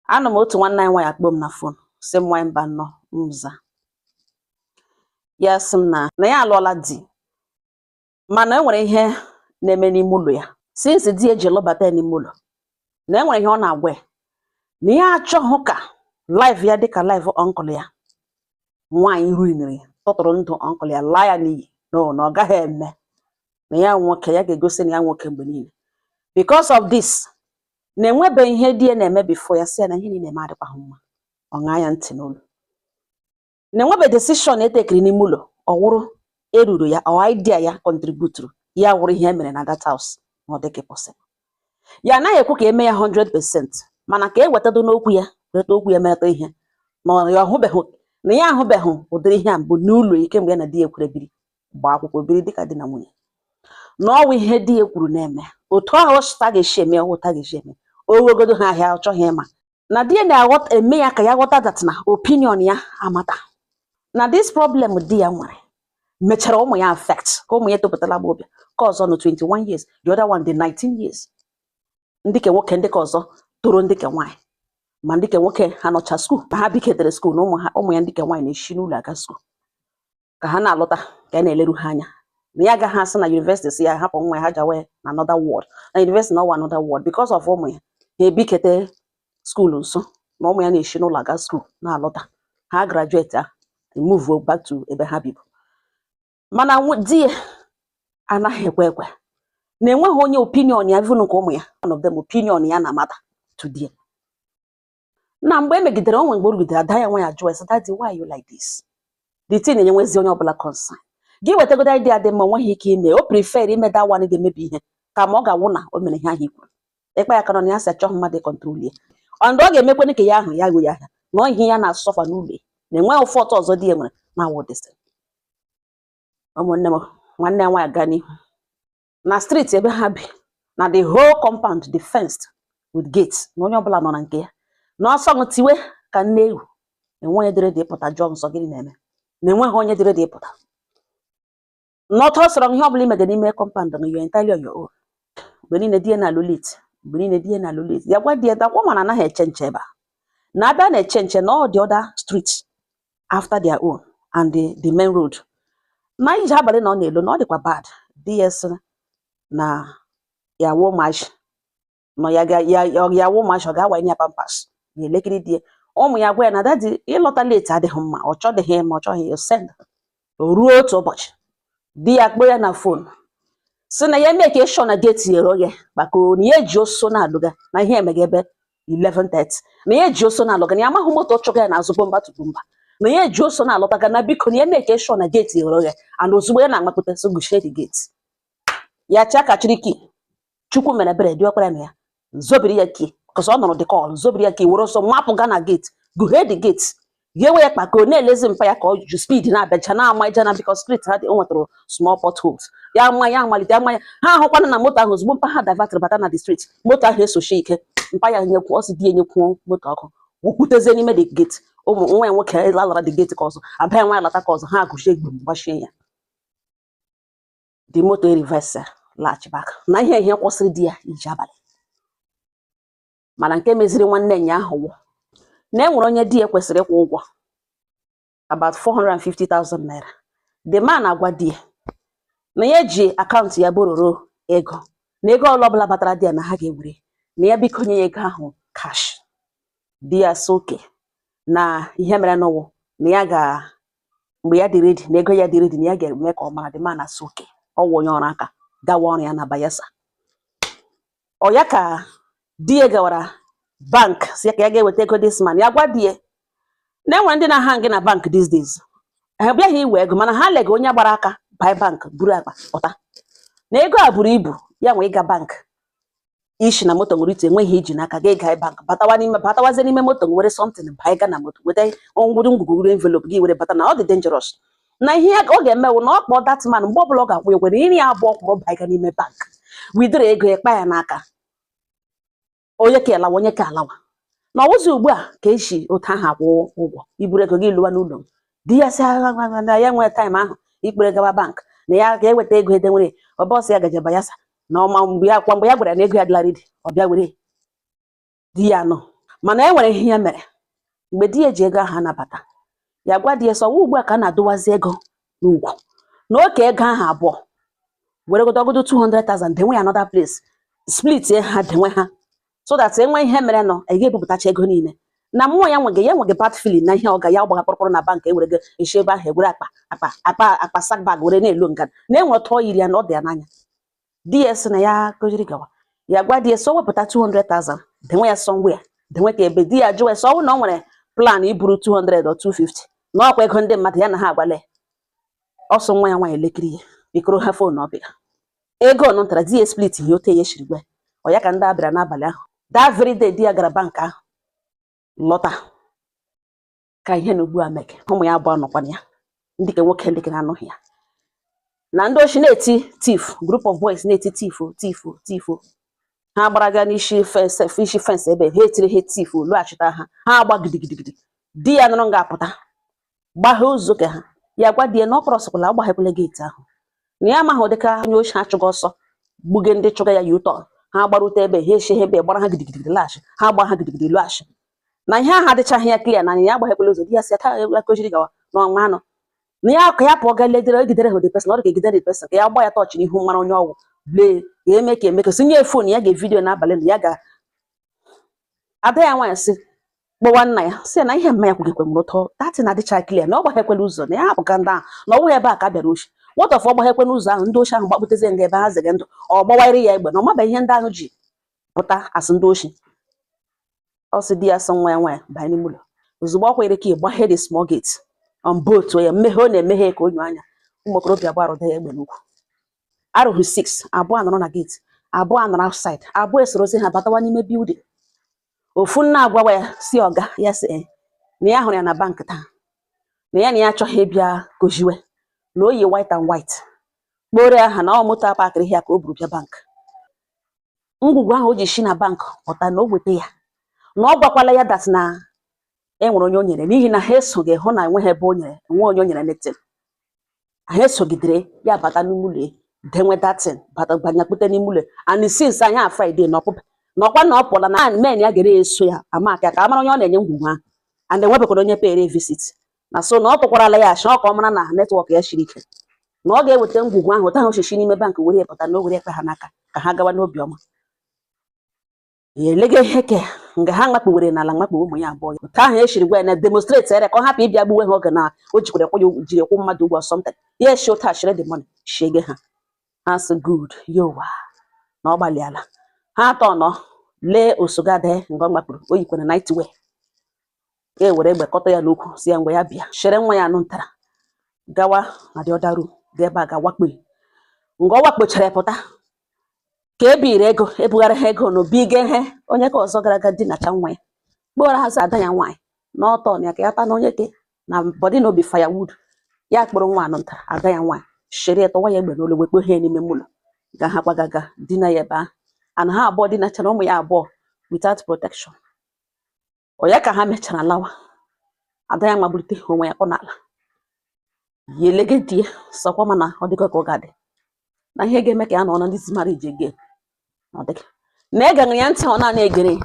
Anọ m otu nwanne anyị nwaanyị akpọ m na phone, sị m nwaanyị mba nnọọ m za. Ya sị m na ya alụọla di, mana e nwere ihe na-eme n'ime ụlọ ya since di ya ji lụbata ya n'ime ụlọ, na e nwere ihe ọ na-agwa ya, na ya achọghị ka life ya dịka life uncle ya nwaanyị ruinere ya, tụtụrụ ndụ uncle ya laa ya n'iyi. No, na ọ gaghị eme, na ya nwoke ya ga-egosi na ya nwoke mgbe niile. Because of this, na enwebeghị ihe di ya na-eme before ya sị ya na ihe niile eme adịkwaghị mma, ọ ṅaa ya ntị n'olu, na enwebe decision etekiri n'ime ụlọ ọ wụrụ eruru ya ọ idea ya contributuru ya wụrụ ihe e mere na that house, na ọ dịghị possible. Ya anaghị ekwu ka eme ya 100%, mana ka e wetado n'okwu ya, weta okwu ya mereta ihe na ọ ya ahụbeghị, na ya ahụbeghị ụdịrị ihe a mbụ n'ụlọ ya kemgbe ya na di ya kwere biri, gbaa akwụkwọ, biri dịka di na nwunye, na ọwụ ihe di ya kwuru na-eme otu ahụ ọsụta ga-esi eme, ọwụ ụta ga-esi eme o wegodo ha ahịa. Ọ chọghị ịma na di ya na-aghọta eme ya ka ya ghọta that na opinion ya amata na this problem di ya nwere mechara ụmụ ya affect, ka ụmụ ya topụtara agbọghọbịa ka ọzọ nọ 21 years, the other one dị 19 years, ndị ke nwoke, ndị ke ọzọ toro, ndị ke nwaanyị, ma ndị ke nwoke ha nọcha school, ma ha biketere school na ụmụ ha, ụmụ ya ndị ke nwaanyị na-esi n'ụlọ aga school, ka ha na-alọta ka ya na-eleru ha anya, na ya agaghị asị na university si ya hapụ nwa ya ha jawe na another ward, na university na ọwa another ward because of ụmụ ya ha ebikete school nso, na ụmụ ya na-esi n'ụlọ aga school na-alọta, ha graduate a move back to ebe ha bibu. Mana di ya anaghị ekwe ekwe na enweghị onye opinion ya, even nke ụmụ ya, one of them opinion ya na mata to di ya. Na mgbe emegidere onwe, mgbe o rugidere, ada ya nwa ya jụọ ya sị, "Daddy, why you like this?" The thing na-enyenwezi onye ọbụla concern. Gị wetagodo idea dị mma, onweghị ike ime, o prefer ime that one ga-emebi ihe ka ma ọ ga-awụ na o mere ihe ahụ i kwuru. Ịkpa ya ka nọ na ya sị achọghị mmadụ ịcontrol ya, and ọ ga-emekwanụ ka ya ahụ ya gụ ya ahịa na ọ ihe ya na-asuffer n'ụlọ ya, na enweghị fault ọzọ di ya nwere na awụ dịsị. Ụmụnne m, nwanne ya nwaanyị gaa n'ihu na street ebe ha bi, na the whole compound dị fenced with gate, na onye ọbụla nọ na nke ya, na ọsọ ṅụ tiwe ka nne ewu, enwe onye dịrị dị ịpụta jụọ nsọ gịnị na-eme, na enweghị onye dịrị dị ịpụta n'ọtọ sọrọ ihe ọbụla imege n'ime compound na you are entirely on your own. Mgbe niile di ya na-alụ late, mgbe niile di ya na-alụ late. Ya gwa di ya dakwa, mana anaghị eche nche ebe a, na abịa na-eche nche na all the other street after their own and the main road, na ije abalị na ọ na-elo na ọ dịkwa bad. Di ya sị na ya wụ ụmụazị nọ ya ga ya ya wụ ụmụazị, ọ ga-awanye ya pampers ya elekiri di ya. Ụmụ ya gwa ya na daddy ịlọta late adịghị mma, ọ chọdịghị ma ọ chọghị ya send. O ruo otu ụbọchị, di ya kpọọ ya na phone, sị na ya eme ka ịshọ na gate ghere oghe maka na ya eji oso na-alụga, na ihe emega ebe 11:30, na ya eji oso na-alụga, na ya amaghị moto chọga ya n'azụ bumper to bumper, na ya eji oso na-alọtaga, na biko na ya eme ka ịshọ na gate ghere oghe, and ozugbo ya na-agbapụta so guchie the gate, ya chia kachiri key. Chukwu mere ebere, dị ọkpara na ya zobiri ya key, because ọ nọrọ the call, zobiri ya key, were ọsọ mapụ ga na gate, gughee the gate, ghewe ya kpakoo, na-elezi mpa ya ka ọ ju speed na-abịacha na-ama ije na because street ha dị o nwetara small potholes. Ya ama ya amalite ama ya, ha ahụkwana na moto ahụ ozugbo mpa ha divertịrị bata na the street, moto ahụ esochi ike mpa ya nyekwu ọsị di enyekwuo moto ọkụ wụkwutezie n'ime the gate. Ụmụ nwa ya nwoke lalara the gate ka ọzọ aba ya nwa ya lata ka ọzọ ha gụchie gbum gbachie ya, the moto reverse laghachi back. Na ihe ihe kwụsịrị di ya ije abalị. Mana nke meziri nwanne nya ahụ wụ na e nwere onye di ya kwesịrị ịkwụ ụgwọ about 450,000 naira. The man agwa di ya na ya eji account ya borrowro ego, na ego ọla ọbụla batara di ya na ha ga-ewere, na ya biko nye ya ego ahụ cash. Di ya sị oke, na ihe mere n'ụwụ na ya ga mgbe ya dị ready, na ego ya dị ready, na ya ga-eme ka ọ mara. The man asị oke, ọ wụ onye ọrụ aka gawa ọrụ ya na Bayelsa. Ọ ya ka di ya gawara bank si ya ka ya ga-eweta ego this man. Ya gwa di ya na enwere ndị na-aha gị na bank these days, ha bịaghị iwe ego, mana ha lega onye gbara aka by bank buru akpa pụta, na ego a buru ibu, ya nwee ịga bank ishi na moto nwere ite enweghị iji n'aka ga ịga bank batawa n'ime, batawazie n'ime moto were something banye ga na moto, weta ngwuru ngwugwu envelope gị were bata, na ọ dị dangerous. Na ihe ọ ga-eme wụ na ọ kpọọ that man mgbe ọbụla ọ ga-akwụ ya ụgwọ, na iri ya abụọ kwụrụ banye n'ime bank widoro ego ya kpa ya n'aka, onye ka alawa, onye ka alawa, na ọwụzi ugbu a ka esi otu ahụ akwụ ụgwọ iburu ego gị lụwa n'ụlọ m. Di ya sị na ya nwee time ahụ ikpere gawa bank, na ya ga-eweta ego edenwere ọbọsị ya gaje Bayelsa, na ọma mgbe ya kwa mgbe ya gwara ya na ego ya dịla ready, ọ bịa were. Di ya nọ Mana e nwere ihe ya mere mgbe di ya ji ego ahụ anabata ya, gwa di ya sọ ugbu a ka a na-adọwazi ego n'ugwu na oke ego ahụ abụọ were godogodo 200,000 denwe ya another place, split ha, denwe ha so that enwe ihe mere nọ ị ga-ebupụtacha ego niile. Na mmụọ ya nweghị, ya nweghị bad feeling na ihe ọ ga ya gbagha kpọrọkpọrọ na bank, ewere go esi ebe ahụ ewere akpa akpa akpa akpa sack bag were na-elo nga na enwere tụọ yiri ya na ọ dị ya n'anya. Di ya sị na ya kụziri gawa, ya gwa di ya sị o wepụta 200,000 denwe ya somewhere, denwe ka ebe di ya jụọ ya sị ọ bụrụ na ọ nwere plan iburu 200 or 250 na ọkwa ego ndị mmadụ ya na ha agwala ya. Ọsọ nwa ya nwaanyị elekiri ya bikoro ha phone ọbịa ego ọ ntara di ya split ihe ote ya shiri gwa ọ ya ka ndị a bịara n'abalị ahụ. That very day di ya gara bank ahụ lọta ka ihe na ugbu a meke ụmụ ya abụọ nọkwana ya, ndị ke nwoke, ndị ke na-anụghị ya na ndị ochi na-eti thief, group of boys na-eti thief, thief, thief. Ha gbaraga n'isi fence, isi fence ebe ha etiri ha thief, lọghachita ha, ha agba gidigidigidi. Di ya nụrụ nga apụta gbaghe ụzọ ka ha ya gwa di ya na ọ crosskwala, ọ gbaghekwala gate ahụ, na ya amaghị ụdịka onye ochi achụga ọsọ gbuge ndị chụga ya U-turn. Ha gbarute ebe ha eshi ebe gbara ha gidigidi laghachi, ha gba ha gidigidi laghachi, na ihe ahụ adịchaghị ya clear na ya agbaghekwala ụzọ. Di ya sị ya taa ya kojiri gawa n'ọnwa anọ na ya ka ya pụọ gaa ledere egidere ha the person, ọ dị ka egidere the person ka ya gba ya tọọchị n'ihu mara onye ọgwụ lee ka eme ka eme ka si nye phone ya ga-evideo n'abalị na ya ga. Ada ya nwaanyị sị kpọwa nna ya, sị ya na ihe mma ya kwugekwe m ụtọ datin adịcha clear na ọ gbaghekwela ụzọ, na ya hapụ ka ndị ahụ na ọ bụghị ebe a ka a bịara ochi nwatọfọ, ọ gbaghekwe n'ụzọ ahụ ndị ochi ahụ gbakputezie nga ebe ha zege ndụ, ọ gbawanyere ya egbe na ọ mabeghị ihe ndị ahụ ji pụta asị ndị ochi. Ọ sị di ya sị nwa ya nwaanyị banye n'ime ụlọ ozugbo ọ kwere ka ị gbaghe the small gate on both ya mmeghe ọ na-emeghe ka onyo anya ụmụ okorobịa gbarụda ya egbe n'ukwu arụghị 6, abụọ nọrọ na gate, abụọ nọrọ outside, abụọ esorozi ha batawa n'ime building. Ofu nna agwawa ya si ọga ya sị "Eh, na ya hụrụ ya na bank taa, na ya na ya achọghị ịbịa goziwe na o yi white and white kporo ya aha na ọ moto apakịrị ya ka o buru bịa bank." Ngwugwu ahụ o ji si na bank pụta na o weta ya, na ọ gwakwala ya that na e nwere onye o nyere, n'ihi na ha esoghị hụ na enweghị ebe o nyere, enwe onye o nyere netin. Ha esogidere ya bata n'ime ụlọ ya denwe datin bata banyakpute n'ime ụlọ ya. And since anya Friday na ọpụpụ na ọkwa na ọ pụọla na men ya gere eso ya ama aka ka a mara onye ọ na-enye ngwugwu ahụ, and enwebekwara onye pere visit na so na ọ tụkwarala ya ashị ọ ka ọ mara na network ya siri ike, na ọ ga-eweta ngwugwu ahụ otu ahụ oshishi n'ime bank were ya pụta na o were ekpe ha n'aka ka ha gawa n'obi ọma. Ya elega ihe ke nga ha makpuwere n'ala makpuwe ụmụ ya abụọ otu ahụ e shiri gwa ya na demonstrate ere ka ọ hapụ ịbịa gbuwe ha oge na o jikwara kwụ ya jiri kwụ mmadụ ụgwọ something. Ya eshi otu a shire the money shiege ha, ha sị good yowa na ọ gbalịala. Ha atọ nọ lee osogade nga ọ makpuru o yikwara night wear, ya ewere egbe kọta ya n'ukwu si ya ngwa ya bịa shere nwa ya anụ ntara gawa na the other room ga ebe a ga wakpo ya. Nga ọ wakpochara ya pụta ka e biri ego ebugharị ha ego n'obi ga ihe onye ka ọzọ gara aga dinacha nwa ya kpọrọ hazi ada ya nwaanyị n'ọtọ na ya ka ya ta na onye ke na body na obi firewood. Ya kpọrọ nwa anụ ntara ada ya nwaanyị shere ya tọwa ya egbe n'olu wekpo ha n'ime ụlọ ga ha kwagaga dina ya ebe ahụ, and ha abụọ dinachara ụmụ ya abụọ without protection. Ọ ya ka ha mechara lawa, ada ya magbulite onwe ya kpọ n'ala ya elege di ya sọkwa mana ọ dịka ka ọ ga-adị na ihe ga-eme ka ya nọ na ndị marriage again. Ọ dịghị na egere ya ntị, ọ na egere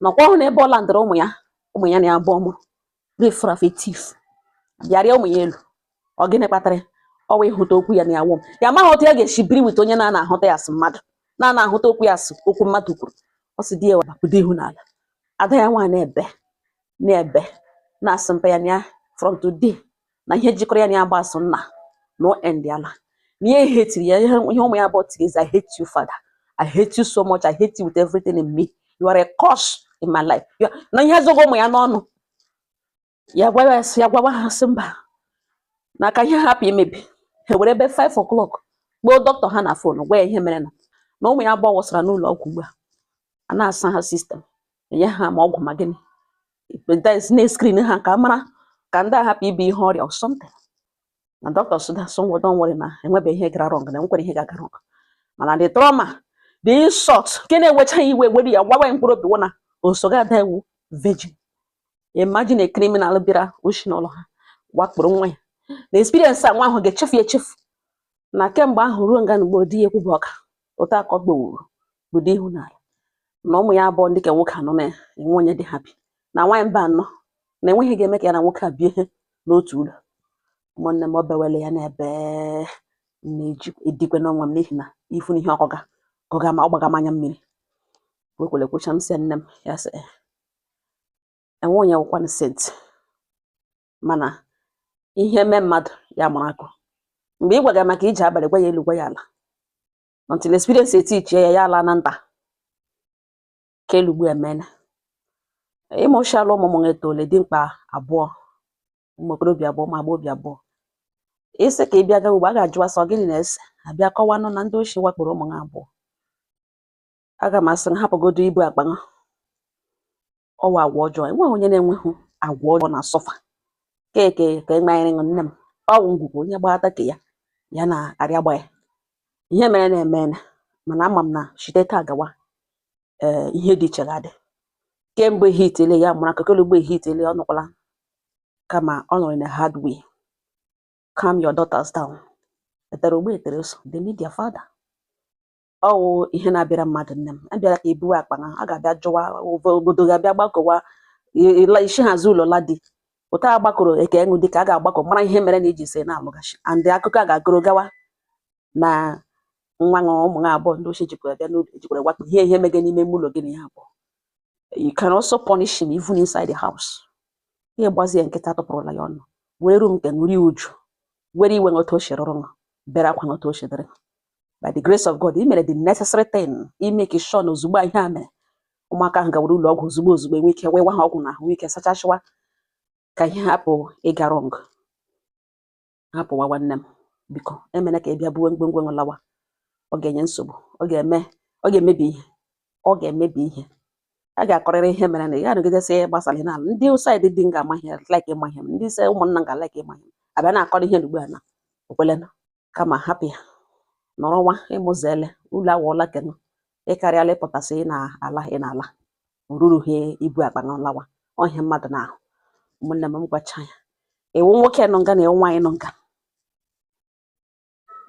nọkwa hụ na ebe ọ landịrị ụmụ ya, ụmụ ya na ya abụọ mụrụ riffraff thief bịarịa ụmụ ya elu. Ọ gịnị kpatara ya? Ọ wụ ịhụta okwu ya na ya wụm ya amaghị otu ya ga-esi biri with onye na-ana ahụta ya asị mmadụ na-ana ahụta okwu ya asị okwu mmadụ kwuru. Ọ sị di ya wapụdo ihu n'ala, ada ya nwaanyị na-ebe na-ebe na-asị mpa ya na ya from today na ihe jikọrọ ya na ya gbasụ nna na o end ala na ihe hetiri ya ihe ihe ụmụ ya abụọ tiri is, "I hate you, father. I hate you so much. I hate you with everything in me. You are a curse in my life." Na ihe zogo ụmụ ya n'ọnụ ya gwawa ya sị ya gwawa ha sị mba na ka ihe hapụ imebi. Ha were ebe 5 o'clock kpọọ dọkịta ha na phone gwa ya ihe mere nụ na ụmụ ya abụọ wụsara n'ụlọ ọgwụ ugbu a, a na-asa ha system, enye ha ma ọgwụ ma gịnị na-escreen ha ka a mara ka ndị a hapụ ibu ihe ọrịa or something. Na dọkịta sị da so don't worry, na enwebeghị ihe gara wrong, na enwekwara ihe ga-aga wrong, mana the trauma, the insult nke na-ewecha ya iwe were ya gwawa ya mkpụrụ obi wụ na osoga ada ewu virgin. Imagine a criminal bịara oshi n'ụlọ ha wakporo nwa ya na experience a nwa ahụ ga-echefu ya echefu na kemgbe ahụ ruo nga mgbe di ya ekwuba ọka ụta aka ọ gbowuru budo ihu n'ala. Na ụmụ ya abụọ ndị ka nwoke anọ na-enwe onye dị happy na nwaanyị mba anọ na enweghị ga-eme ka ya na nwoke a bie n'otu ụlọ. Ụmụnne m, ọ bewele ya n'ebe m na-eji edikwe n'onwe m, n'ihi na ifu na ihe ọkọga gọga ma ọ gbaga m anya mmiri. Wekwere kwucha, m sị nne m, ya sị, "Eh, enwe onye wụkwanụ saint, mana ihe mee mmadụ ya mụrụ akụ." Mgbe ị gwaga maka ije abalị, gwa ya elu, gwa ya ala, until experience etichie ya, ya ala na nta ka elu ugbu emena. Ịmụchala ụmụ m etole dimkpa abụọ, ụmụ okorobịa abụọ, ụmụ agbọghọbịa abụọ. Isi ka ị bịa gaa ugbo, a ga-ajụwa sọ gịnị na-ese, abịa kọwanụ na ndị oshi wakporo ụmụ ha abụọ. Aga m asị hapụgodo ibu akpa ha. Ọwa agwa ọjọọ, enweghị onye na-enweghị agwa ọjọọ na-asọfa keke ka ịmanyere nne m. Ọwụ ngwugwu onye gbata ka ya ya na-arịa gba ya ihe mere na-eme. Mana ama m na site taa gawa, ee, ihe dị iche ga-adị. Kemgbe hitele ya mụrụ akụkọ ugbo, ehitele ọ nọkwala kama ọ nọrọ in a hard way. Calm your daughters down. Etere ogbe etere so, they need their father. Ọ wụ ihe na-abịara mmadụ, nne m, abịara ka ebuwe akpa ha, a ga-abịa jụwa obodo, ga-abịa gbakọwa isi hazi ụlọ la di ụta agbakọrọ eke ṅụ dị ka a ga-agbakọ mara ihe mere na iji sị na-alụghachi and akụkọ a ga-agụrụ gawa na nwa ṅụ ụmụ ha abụọ ndị ochie jikwara bịa n'ụlọ, ejikwara wakpo ihe ihe mege n'ime ime ụlọ gị na ya abụọ. You can also punish him even inside the house. Ihe gbazie nkịta tụpụrụla ya ọnụ were rum nke ṅụrie uju, were iwe otu o si rụrụ ṅụ, bere akwa otu o si dịrị. By the grace of God, i mere the necessary thing ime ka sure na ozugbo a ihe a mere, ụmụaka ahụ gawara ụlọ ọgwụ ozugbo ozugbo, enwe ike wewa ha ọgwụ na ahụ, ike sachasịwa ka ihe hapụ ịga wrong. Hapụwa nwanne m, biko, emena ka ị bịa buwe ngwongwo ṅụ lawa. Ọ ga-enye nsogbu, ọ ga-eme, ọ ga-emebi ihe, ọ ga-emebi ihe. A ga-akọrịrị ihe mere na ya nọgide sị gbasara ihe n'ala. Ndị side di m ga-ama ihe, like ịma ihe, ndị sị ụmụnna m ga-like ịma ihe, abịa na-akọrọ ihe ugbu a na okwelena. Kama hapụ ya nọrọ nwa ịmụzele ụlọ awọla kenụ ịkarịala ịpụtasị ị na-ala, ị na-ala orurughị ibu akpa na lawa ọhịa mmadụ na-ahụ. Ụmụnne m, m gwacha ya, iwu nwoke nọ nga na iwu nwaanyị nọ nga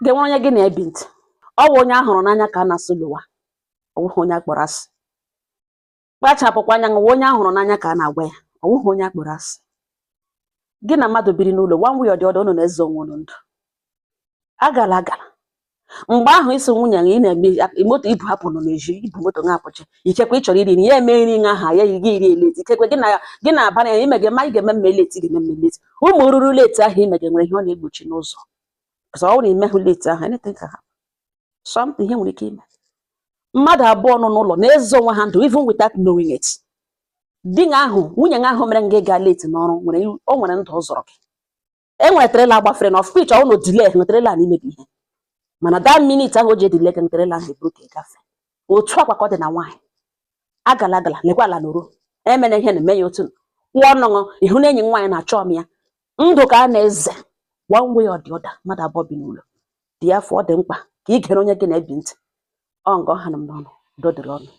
ga-enwere onye gị na-ebi ntị. Ọ bụ onye a hụrụ n'anya ka a na-asụ lụwa, ọ bụghị onye a kpọrọ asị. Kpachapụkwa anya ṅụwa, onye a hụrụ n'anya ka a na-agwa ya, ọ bụghị onye a kpọrọ asị. Gị na mmadụ biri n'ụlọ, one way or the other, unu na-eze onwe unu ndụ. Agala agala mgbe ahụ iso nwunye gị ị na-eme moto ibu hapụ nọ n'ezi, ibu moto nga apụchi. Ikekwe ị chọrọ iri nri, ya eme nri nga aha ya gị iri late. Ikekwe gị na aba ya ime gị ma ị ga-eme mme late, ị ga-eme mme late. Ụmụ ruru late ahụ ime gị nwere ihe ọ na-egbochi n'ụzọ. Because ọ bụrụ na imehụ late ahụ, anything can happen, something ihe nwere ike ime. Mmadụ abụọ nọ n'ụlọ na-ezo onwe ha ndụ even without knowing it. Di nga ahụ, nwunye nga ahụ mere nga ịga late n'ọrụ, nwere o nwere ndụ ọ zọrọ gị. E nwere trailer gbafere na of which ọ nọ delay nwe trailer na imebi ihe, mana that minute ahụ o ji delay ka trailer ahụ eburu ka gafe. Otu akwa ka ọ dị na nwaanyị agala agala lekwa ala nọrọ emena ihe na-eme ya otu kwụọ ọnụ ihu na enyi nwaanyị na-achọ m ya ndụ ka a na-eze. One way or the other, mmadụ abụọ bi n'ụlọ dị afọ, ọ dị mkpa ka ị gere onye gị na-ebi ntị. Ọ nga ọ ha nọ m n'ọnụ, udo dịrị ọnụ.